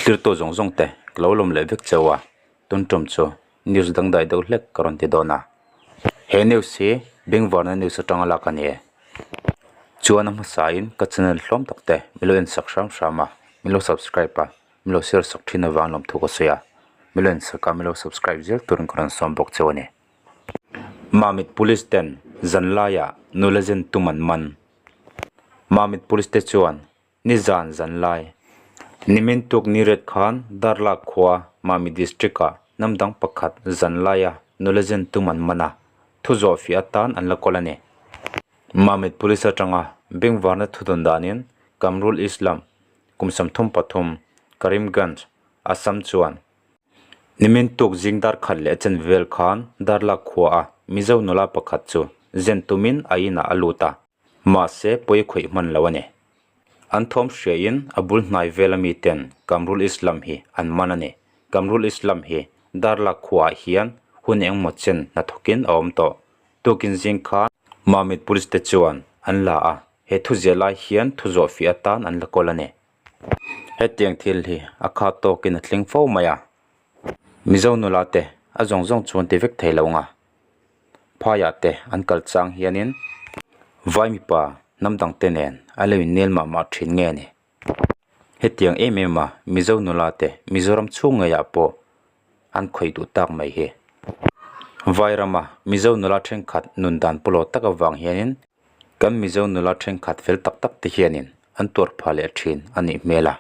Thlirtu zawng zawng te ka lo lawm leh vek cheu a, tun tum chu news dangdai deuh hlek ka rawn ti dawn a. He news hi Bengvarna news atanga lak a ni e. Chuan a hmasain ka channel hlawm tak te min lo ensak hram hram a, min lo subscribe a, min lo share sak thin avang lawmthu ka sawi a, min lo ensak a min lo subscribe zel turin ka rawn sawm bawk cheu a ni. Mamit Police ten zanlaiah nula zen tum an man. Mamit Police te chuan nizan zanlai nimin tuk ni ret khan Darlak khua Mamit District ah hnam dang pakhat zanlaia nula zen tum an man a, thu zawh fiah atan an la kawl a ni. Mamit Police atanga bengvarna thu dawn danin Kamrul Islam kum 33 Karimganj, Assam chuan Nimin tuk zing dar khat leh chen vel khan Darlak khuaa Mizo nula pakhat chu zen tumin a inah a lut a, mahse pawi khawih hman lo a ni. An thawm hriain a bul hnai vel ami ten Kamrul Islam hi an man a ni. Kamrul Islam hi Darlak khuaah hian hun engmaw chen hnathawkin a awm tawh. Tukin zing khan Mamit Police te chuan an la a, he thuziah lai hian thu zawh fiah atan an la kawl a ni. Hetiang thil hi a khat tawkin a tling fo mai a, Mizo nula te a zawng zawng chuan ti vek thei lo nga, phaiah te an kal chang hianin vai mipa hnam dang te nen a lo innel mah mah thin nge ni. Hetiang em em a Mizo nula te Mizoram chhung ngeiah pawh an khawih duh tak mai hi. Vai rama Mizo nula thenkhat nun dan pawlawh tak avang hianin Kan Mizo nula thenkhat fel tak tak te hianin an tuar phah leh thin a nih hmel a.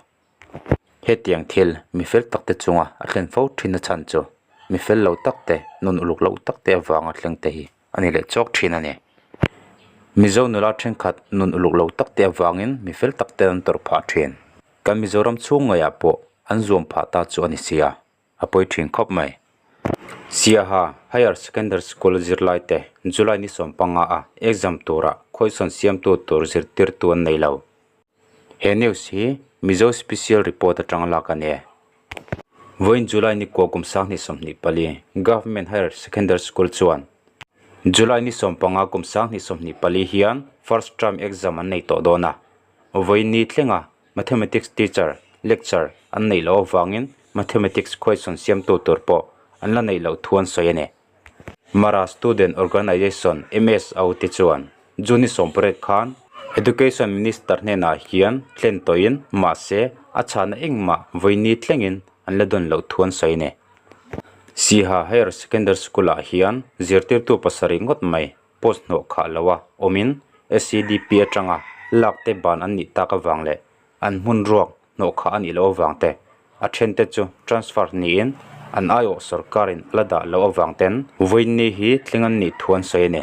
Hetiang thil mi fel tak te chunga a thlen fo thin a chhan chu mi fel lo tak te, nun uluk loh tak te avanga thleng te hi a ni leh chawk thin a ni. Mizo nula thenkhat nun uluk lo tak te avangin mi fel tak te an tawrh phah thin. Kan Mizoram chhung ngeiah pawh an zuam phah ta chu a ni sia. a pawi thin khawp mai. Siaha Higher Secondary School zirlai te July ni 15 a exam tura khawisawn siamtu tur zirtirtu an nei lo. He news hi Mizo Special Report atanga lak a ni e. Vawiin July ni kua kum 2024 Government Higher Secondary School chuan July ni 15 kum 2024 hian first term exam an nei tawh dawn a. Vawiin ni thlenga Mathematics teacher lecture an neih loh avangin Mathematics question siamtu tur pawh an la neih loh thu an sawi a ni. Mara Student Organisation, MSO, te chuan June 18 khan Education Minister hnenah hian thlen tawhin mahse a chhahna engmah vawiini thlengin an la dawn loh thu an sawi a ni. Siha Higher Secondary School-ah hian zirtirtu pasarih ngawt mai post hnawh khah loa awmin SEDP atanga lak te ban an nih tak avang leh an hmun ruak hnawh khah a nih loh avang te, a then te chu transfer niin an aiawh sorkarin a la dah loh avang ten vawiinni hi tling an nih thu an sawi a ni.